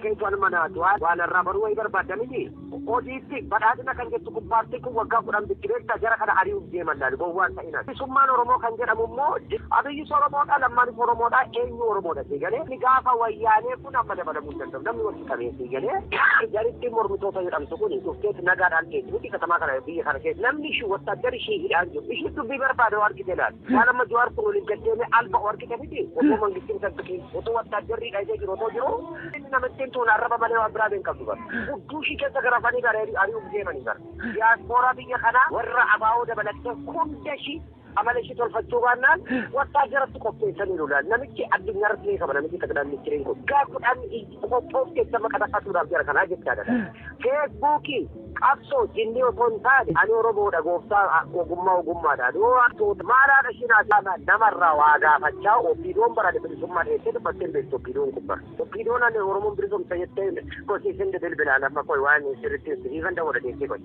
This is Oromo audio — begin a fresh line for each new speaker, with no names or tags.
Keetu an manaatu waan irraa baruu wayii barbaadda miti. Hojiitti badhaadhina kan jettu kun paartiin kun waggaa 10 bittireetta jara kana ari'uuf deeman laali gowwaan ta'inaan. Bilisummaan Oromoo kan jedhamu immoo Abiyyis Oromoodha, Lammaanis Oromoodha, eenyu Oromoodha sii galee. Inni gaafa wayyaanee kun amma dabalamuu hin danda'u. Namni walitti qabee sii galee. Jarittiin mormitoota jedhamtu kun dhufteet nagaadhaan teessi miti katamaa kana biyya kana keessa. Namni ishii wattaaddari ishii hidhaan jiru. Ishii dubbii barbaade oo argite laal. Waan amma Jawaar kun waliin gad deemee alba oo argite miti. Otoo mangistiin sabbitiin otoo wattaaddarri hidhatee jiru otoo jiru. Inni namittiin tuun arraba malee waan biraa hin qabdu bara. Hudduu ishii keessa garafanii bara ari'uuf deemanii bara. Diyaaspooraa biyya kanaa warra abaa'oo dabalattee hunda ishii amala ishii tolfachuu baannaan wattaaddaratti qopheessaniiru laal. Namichi addunyaa irratti beekama namichi xaqilaa ministiriin kun. Waggaa 10 qophoofteetti amma qaxaqasuudhaaf jara kanaa jechaadha. Feesbuukii qabsoo jinnii otoo hin taane ani Oromoodha gooftaa ogummaa ogummaadha. Yoo maalaadha ishiin haasa'aa namarraa waa gaafachaa OPDOn barate bilisummaa dheessee dubbattee hin beektu OPDOn kun bara. OPDOn ani Oromoon bilisumsa jettee kosiisin bilbilaan amma koy waan sirriitti siifan dawwala deessee koy.